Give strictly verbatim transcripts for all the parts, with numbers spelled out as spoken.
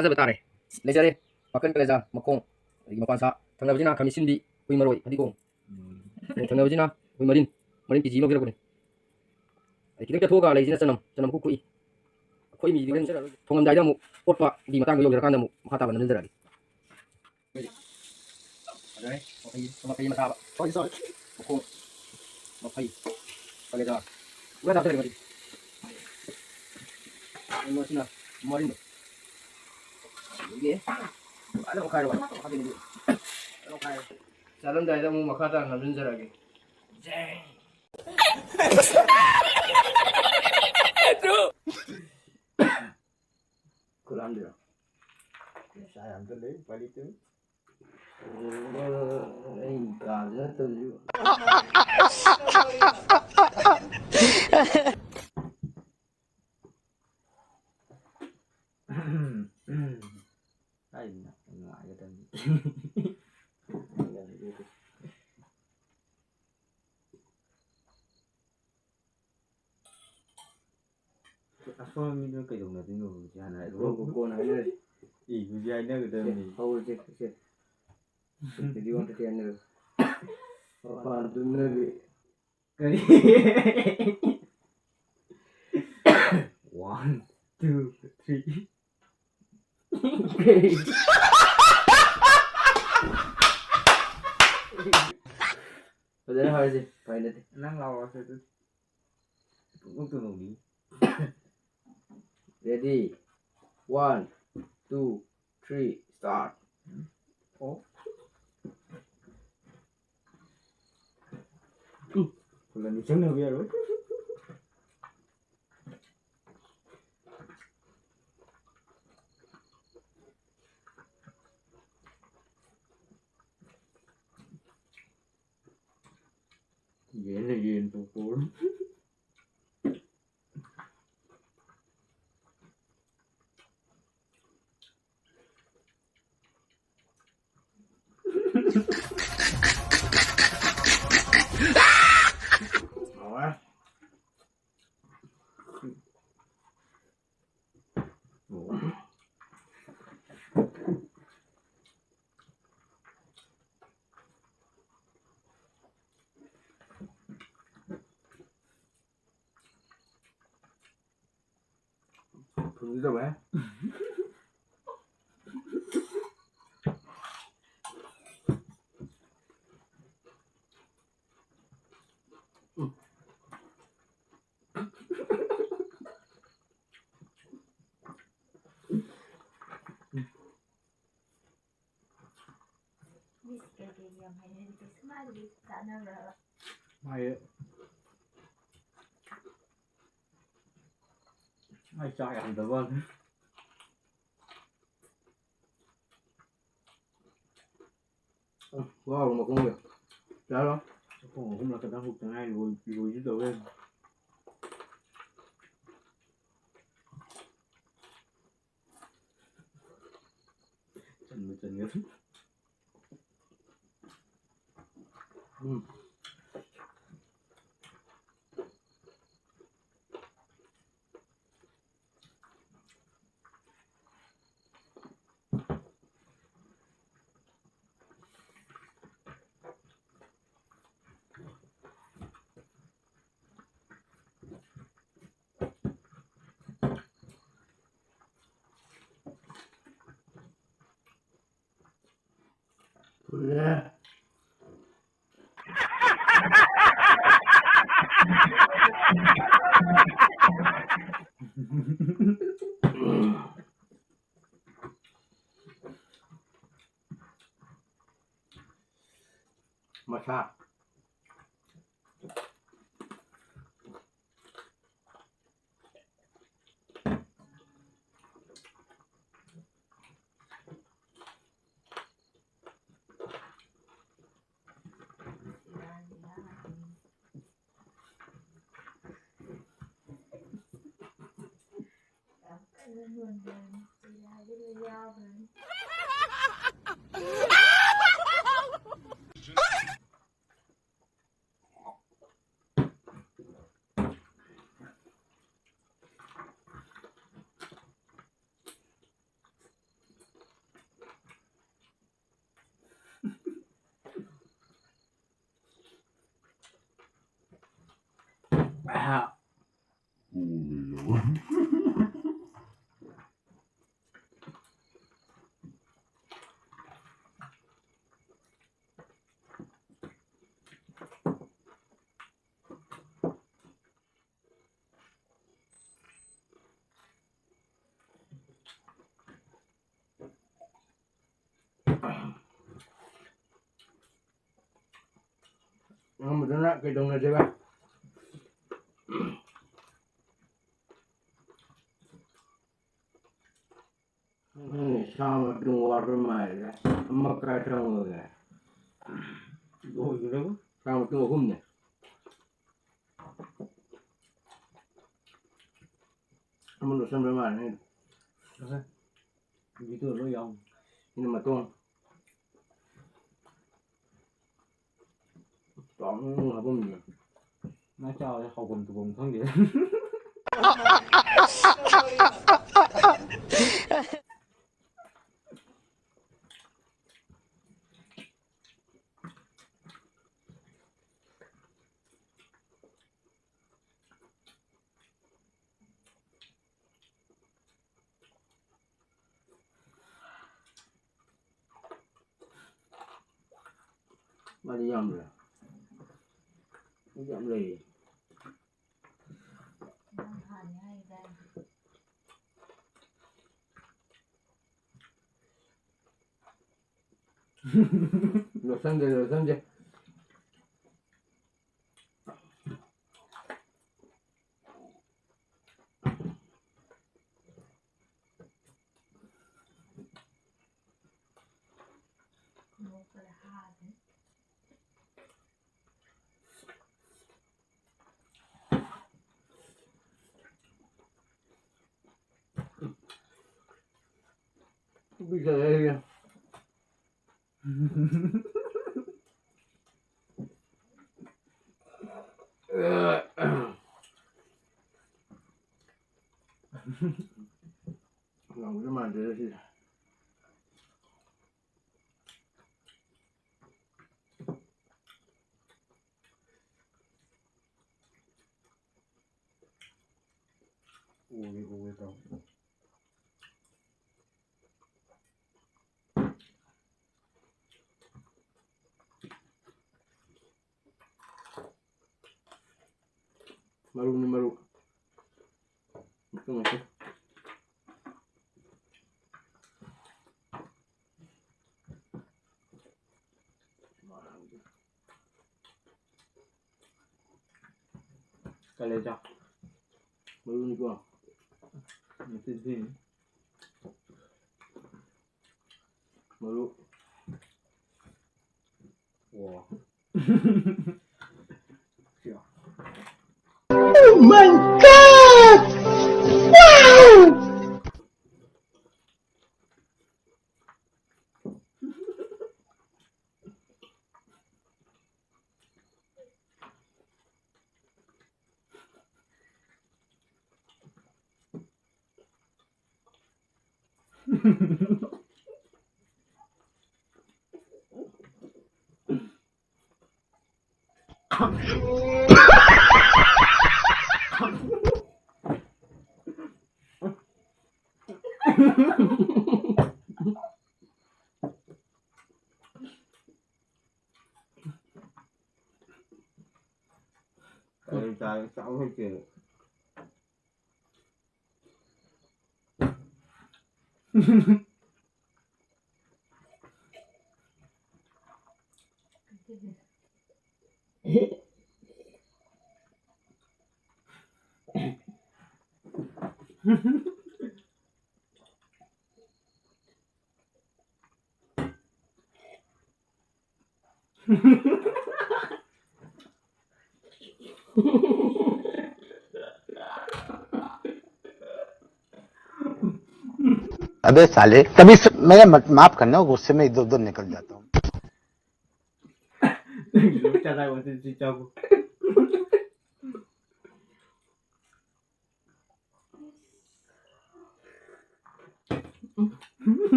ꯆꯥꯖꯕ ꯇꯥꯔꯦ꯫ ꯂꯩꯖꯔꯦ꯫ ꯃꯀꯟ, ꯀꯂꯦꯖꯥ, ꯃꯈꯣꯡ, ꯑꯗꯒꯤ ꯃꯄꯥꯟꯁꯥ꯫ ꯊꯪꯅꯕꯁꯤꯅ ꯈꯥꯃꯦꯟ ꯑꯁꯤꯟꯕꯤ, ꯑꯩꯈꯣꯏ ꯃꯔꯣꯏ, ꯐꯗꯤꯒꯣꯝ꯫ ꯎꯝ꯫ ꯑꯗꯩ ꯊꯪꯅꯕꯁꯤꯅ ꯑꯩꯈꯣꯏ ꯃꯔꯤꯟ꯫ ꯃꯔꯤꯟ ꯀꯦ ꯖꯤ ꯑꯃ ꯂꯧꯖꯔꯛꯄꯅꯤ꯫ ꯑꯗꯩ ꯈꯤꯇꯪ ꯆꯠꯊꯣꯛꯑꯒ ꯂꯩꯁꯤꯅ ꯆꯅꯝ꯫ ꯆꯅꯝ ꯀꯨꯞ ꯀꯨꯞꯏ꯫ ꯑꯩꯈꯣꯏ ꯃꯤꯁꯤꯗꯤ ꯍꯣꯔꯦꯟ ꯊꯣꯡꯉꯝꯗꯥꯏꯗ ꯑꯃꯨꯛ ꯑꯣꯠꯄꯒꯤ ꯃꯇꯥꯡꯗ ꯌꯧꯖꯔꯀꯥꯟꯗ ꯑꯃꯨꯛ ꯃꯈꯥ ꯇꯥꯕ ꯅꯝꯖꯔꯛꯑꯒꯦ꯫ ꯑꯗꯩ ꯃꯐꯩ, ꯃꯐꯩ ꯑꯃ ꯁꯥꯕ꯫ ꯁꯣꯔꯤ, ꯁꯣꯔꯤ꯫ ꯃꯈꯣꯡ, ꯃꯐꯩ, ꯀꯂꯦꯖꯥ꯫ ꯄꯨꯔꯥ ꯆꯥꯊꯔꯦ ꯃꯁꯤ꯫ ꯃꯁꯤꯅ ꯃꯔꯤꯟꯗꯣ꯫ ꯑꯗꯒꯤ ꯐꯖꯅ ꯑꯣꯠꯈꯥꯏꯔꯣ꯫ ꯐꯖꯅ ꯑꯣꯠꯈꯥꯏꯔꯣ꯫ ꯆꯥꯔꯝꯗꯥꯏꯗ ꯑꯃꯨꯛ ꯃꯈꯥ ꯇꯥꯅ ꯅꯝꯖꯤꯟꯖꯔꯛꯑꯒꯦ꯫ ꯖꯦꯡ꯫ ꯈꯨꯠ ꯍꯥꯝꯗꯣꯏꯔꯣ? ꯅꯤꯁꯥ ꯌꯥꯝ ꯀꯜꯂꯦ, ꯎꯄꯥꯏ ꯂꯩꯇꯦ꯫ ꯑꯩ ꯀꯥꯗ ꯅꯠꯇꯕꯁꯨ꯫ ꯍꯥꯏꯗꯅ ꯅꯨꯡꯉꯥꯏꯒꯗꯕꯅꯤ꯫ ꯑꯁꯣꯝ ꯃꯤꯗꯨꯅ ꯀꯩꯗꯧꯅꯗꯣꯏꯅꯣ ꯍꯧꯖꯤꯛ ꯍꯥꯟꯅ ꯍꯥꯏꯔꯛꯑꯣ꯫ ꯀꯣꯟꯅ ꯍꯥꯏꯅꯔꯁꯤ꯫ ꯑꯦ, ꯍꯧꯖꯤꯛ ꯍꯥꯏꯅꯒꯗꯕꯅꯤ꯫ ꯁꯦ, ꯍꯧꯔꯁꯦ, ꯁꯦ꯫ ꯁꯤꯗꯤ ꯋꯥꯟ ꯊꯥꯔꯇꯤ ꯍꯥꯏꯅꯔꯁꯤ꯫ ꯃꯄꯥꯟ ꯇꯨꯝꯅꯕꯤ꯫ ꯀꯔꯤ? One, two, three. ꯐꯖꯅ ꯍꯥꯏꯔꯁꯤ, ꯎꯄꯥꯏ ꯂꯩꯇꯦ꯫ ꯅꯪ ꯂꯥꯎꯔꯁꯦ ꯑꯗꯨꯗꯤ꯫ ꯄꯨꯡꯅꯣꯛꯇ ꯅꯣꯛꯅꯤꯡ꯫ Ready? One, two, three, start. ꯑꯣ꯫ ꯎꯝ, ꯈꯨꯂꯟꯗꯤ ꯆꯪꯅꯕ ꯌꯥꯔꯣꯏ꯫ ꯌꯦꯟꯅ ꯌꯦꯟ ꯄꯣꯛꯄ꯫ ꯍꯥꯎꯋꯦ꯫ ꯑꯣ꯫ ꯐꯨꯟꯒꯦ ꯇꯧꯋꯦ꯫ ꯃꯤꯁ ꯀꯩꯀꯩ ꯌꯥꯝ ꯍꯥꯏꯅꯔꯤꯒꯦ? ꯁꯨꯃꯥꯏꯅꯗꯤ ꯆꯥꯟꯅꯕ꯭ꯔꯕ? ꯃꯥꯏ, ꯃꯥꯏ ꯆꯥꯛ ꯌꯥꯝꯗꯕ ꯋꯥꯅꯤ꯫ ꯎꯝ, ꯋꯥꯕ ꯃꯈꯣꯡꯁꯦ꯫ ꯆꯥꯔꯣ꯫ ꯃꯈꯣꯡ ꯑꯍꯨꯝꯂꯛ ꯈꯛꯇꯪ ꯍꯨꯛꯇ ꯉꯥꯏꯔꯤ, ꯂꯣꯏ-, ꯂꯣꯏꯁꯨ ꯇꯧꯔꯦ꯫ ꯆꯟꯕꯨ ꯆꯟꯒꯗ꯭ꯔꯥ? ꯎꯝ꯫ ꯐꯨꯜꯂꯦ꯫ ꯃꯁꯥ꯫ ꯑꯉꯝꯕꯗꯨꯅ ꯀꯩꯗꯧꯅꯁꯦꯕ? ꯅꯪ ꯁꯥ ꯃꯇꯨꯝ ꯋꯥꯠꯄ ꯃꯥꯜꯂꯦ꯫ ꯑꯃ ꯀꯥꯏ ꯊꯝꯃꯒꯦ? ꯂꯣꯏꯈ꯭ꯔꯕ? ꯁꯥ ꯃꯇꯨꯝ ꯑꯍꯨꯝꯅꯦ꯫ ꯑꯃ ꯂꯣꯠꯁꯟꯕ ꯃꯥꯜꯂꯦ꯫ ꯑꯍꯦ꯫ ꯚꯤꯗꯤꯑꯣ ꯂꯣꯏ ꯌꯥꯎ꯫ ꯁꯤꯅ ꯃꯇꯣꯟ꯫ ꯆꯥꯎꯅ ꯍꯥꯞꯄꯝꯃꯤꯅꯦ꯫ ꯃꯥꯏ ꯆꯥꯎꯔꯦ, ꯍꯧꯐꯝ ꯇꯨꯐꯝ ꯈꯪꯗꯦ꯫ ꯃꯥꯗꯤ ꯌꯥꯝꯗ꯭ꯔꯦ꯫ ꯃꯥꯗꯤ ꯌꯥꯝ ꯂꯩꯔꯤ꯫ ꯂꯣꯠꯁꯟꯗꯦ, ꯂꯣꯠꯁꯟꯗꯦ꯫ ꯉꯝꯒꯗꯧ ꯃꯥꯟꯗꯦꯗ ꯁꯤꯗꯤ꯫ ꯎꯒꯦ, ꯎꯒꯦ ꯇꯧ꯫ ꯃꯔꯨꯅꯤ, ꯃꯔꯨ꯫ ꯃꯇꯨꯝ ꯃꯇꯨꯝ꯫ ꯀꯥꯂꯦꯖꯥ꯫ ꯃꯔꯨꯅꯤꯀꯣ꯫ ꯃꯁꯤꯗꯤ ꯃꯔꯨ꯫ ꯑꯣ꯫ Oh my God! Wow! ꯀꯔꯤ ꯆꯥꯔꯦ? ꯆꯥꯎ ꯍꯩꯇꯦ꯫ अबे साले, कभी स-, मेरा मत-, माफ करना, गुस्से में इधर उधर निकल जाता हूँ।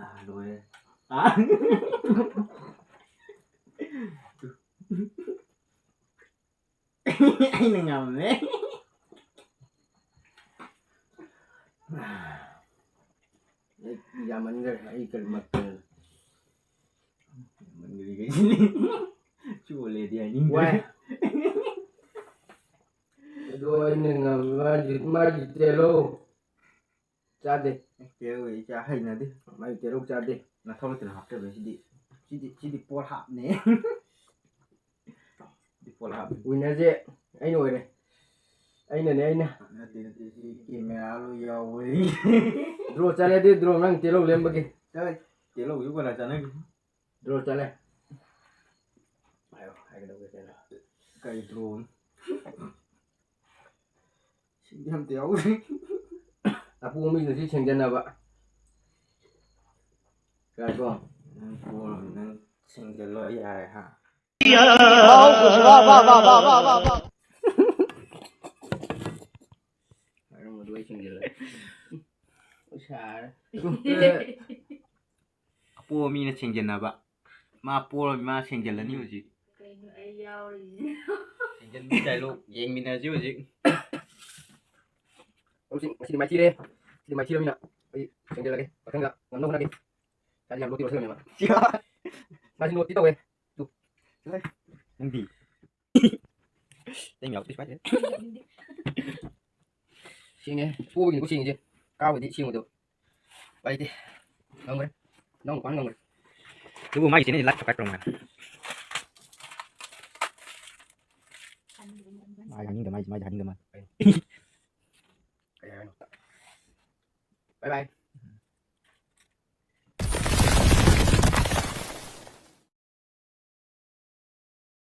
ꯑꯥ, ꯂꯣꯏꯔꯦ꯫ ꯑꯥ꯫ ꯑꯩꯅ ꯉꯝꯃꯦ꯫ ꯑꯩ ꯌꯥꯝꯃꯟꯈ꯭ꯔꯦ, ꯑꯩ ꯀꯔꯤ ꯃꯊꯦꯜ? ꯌꯥꯝꯃꯟꯈ꯭ꯔꯦ ꯀꯩꯁꯤꯅꯤ꯫ ꯆꯣꯂꯦꯗꯤ ꯍꯥꯏꯅꯤꯡꯗ꯭ꯔꯦ꯫ ꯋꯥꯏ꯫ ꯑꯗꯣ ꯑꯩꯅ ꯉꯝꯃꯦ, ꯃꯥꯒꯤ, ꯃꯥꯒꯤ ꯇꯦꯔꯧ ꯆꯥꯗꯦ꯫ ꯑꯦ, ꯇꯦꯔꯧ ꯑꯩ ꯆꯥ ꯍꯩꯅꯗꯦ꯫ ꯃꯥꯒꯤ ꯇꯦꯔꯧ ꯆꯥꯗꯦ꯫ ꯅꯊꯧ ꯂꯩꯇꯅ ꯍꯥꯞꯆꯕꯩꯁꯤꯗꯤ꯫ ꯁꯤꯗꯤ, ꯁꯤꯗꯤ ꯄꯣꯠ ꯍꯥꯞꯅꯦ꯫ ꯁꯤꯗꯤ ꯄꯣꯠ ꯍꯥꯞꯅꯦ꯫ ꯋꯤꯟꯅꯔꯁꯦ ꯑꯩꯅ ꯑꯣꯏꯔꯦ꯫ ꯑꯩꯅꯅꯦ, ꯑꯩꯅ꯫ ꯅꯠꯇꯦ, ꯅꯠꯇꯦ, ꯁꯤ ꯀꯦꯃꯦꯔꯥ ꯂꯣꯏ ꯌꯥꯎꯕꯅꯤ꯫ ꯗ꯭ꯔꯣ ꯆꯠꯂꯗꯤ ꯗ꯭ꯔꯣ ꯅꯪ ꯇꯦꯜꯍꯧ ꯂꯦꯝꯕꯒꯤ꯫ ꯆꯠꯂꯦ, ꯇꯦꯜꯍꯧꯁꯨ ꯀꯣꯟꯅ ꯆꯠꯅꯈꯤ꯫ ꯗ꯭ꯔꯣ ꯆꯠꯂꯦ꯫ ꯍꯥꯏꯌꯣ, ꯍꯥꯏꯒꯗꯧꯕ ꯀꯩꯅꯣ? ꯀꯩ ꯗ꯭ꯔꯣꯅꯣ? ꯁꯤꯗꯤ ꯑꯝꯇ ꯌꯥꯎꯗ꯭ꯔꯤ꯫ ꯑꯄꯣ ꯃꯤꯅ ꯁꯤ ꯁꯦꯡꯖꯟꯅꯕ꯫ ꯀꯥꯏꯀꯣ? ꯅꯪ ꯄꯣꯔꯣ, ꯅꯪ ꯁꯦꯡꯖꯜꯂꯣ, ꯑꯩ ꯌꯥꯔꯦ, ꯍꯥ? ꯃꯔꯨꯝ ꯑꯗꯨ ꯑꯩ ꯁꯦꯡꯖꯜꯂꯦ꯫ ꯁꯥꯔꯦ꯫ ꯑꯄꯣꯕ ꯃꯤꯅ ꯁꯦꯡꯖꯟꯅꯕ꯫ ꯃꯥ ꯄꯣꯔ ꯃꯥ ꯁꯦꯡꯖꯜꯂꯅꯤ ꯍꯧꯖꯤꯛ꯫ ꯀꯩꯅꯣ ꯑꯩ ꯌꯥꯎꯔꯤꯁꯦ? ꯁꯦꯡꯖꯟꯕꯒꯤ dialogue ꯌꯦꯡꯃꯤꯟꯅꯁꯤ ꯍꯧꯖꯤꯛ꯫ ꯃꯔꯨꯞꯁꯤꯡ, ꯉꯁꯤꯗꯤ ꯃꯥꯏꯊꯤꯔꯦ꯫ ꯉꯁꯤꯗꯤ ꯃꯥꯏꯊꯤꯔꯃꯤꯅ ꯑꯩ ꯁꯦꯡꯖꯜꯂꯒꯦ꯫ ꯃꯊꯪꯗ ꯉꯝꯅꯕ ꯍꯣꯠꯅꯒꯦ꯫ ꯏꯁꯥꯁꯦ ꯌꯥꯝ ꯂꯣꯠꯇꯤ ꯂꯣꯠꯁꯜꯂꯝꯃꯦꯕ꯫ ꯏꯁꯥꯁꯦ ꯂꯣꯠꯇꯤ ꯇꯧꯋꯦ꯫ ꯇꯨ꯫ ꯅꯪꯗꯤ? ꯑꯩ ꯌꯥꯎꯗꯦ ꯁ꯭ꯋꯥꯏꯗ꯫ ꯁꯦꯡꯉꯦ꯫ ꯄꯣꯕꯒꯤꯅꯤꯀꯣ ꯁꯦꯡꯉꯤꯁꯦ꯫ ꯀꯥꯕꯒꯤꯗꯤ ꯁꯦꯡꯉꯣꯏꯗꯕ꯫ ꯎꯄꯥꯏ ꯂꯩꯇꯦ꯫ ꯉꯝꯈ꯭ꯔꯦ꯫ ꯅꯪ ꯅꯨꯄꯥꯅ ꯉꯝꯈ꯭ꯔꯦ꯫ ꯑꯗꯨꯕꯨ ꯃꯥꯒꯤ channel ꯂꯥꯏꯛ subscribe ꯇꯧꯔꯝꯃꯣ꯫ ꯃꯥ ꯌꯥꯅꯤꯡꯗ ꯃꯥꯏꯁꯦ, ꯃꯥꯏꯁꯦ ꯍꯥꯏꯅꯤꯡꯗ ꯃꯥꯜꯂꯦ꯫ ꯀꯩ ꯍꯥꯏꯅꯣ? Bye bye꯫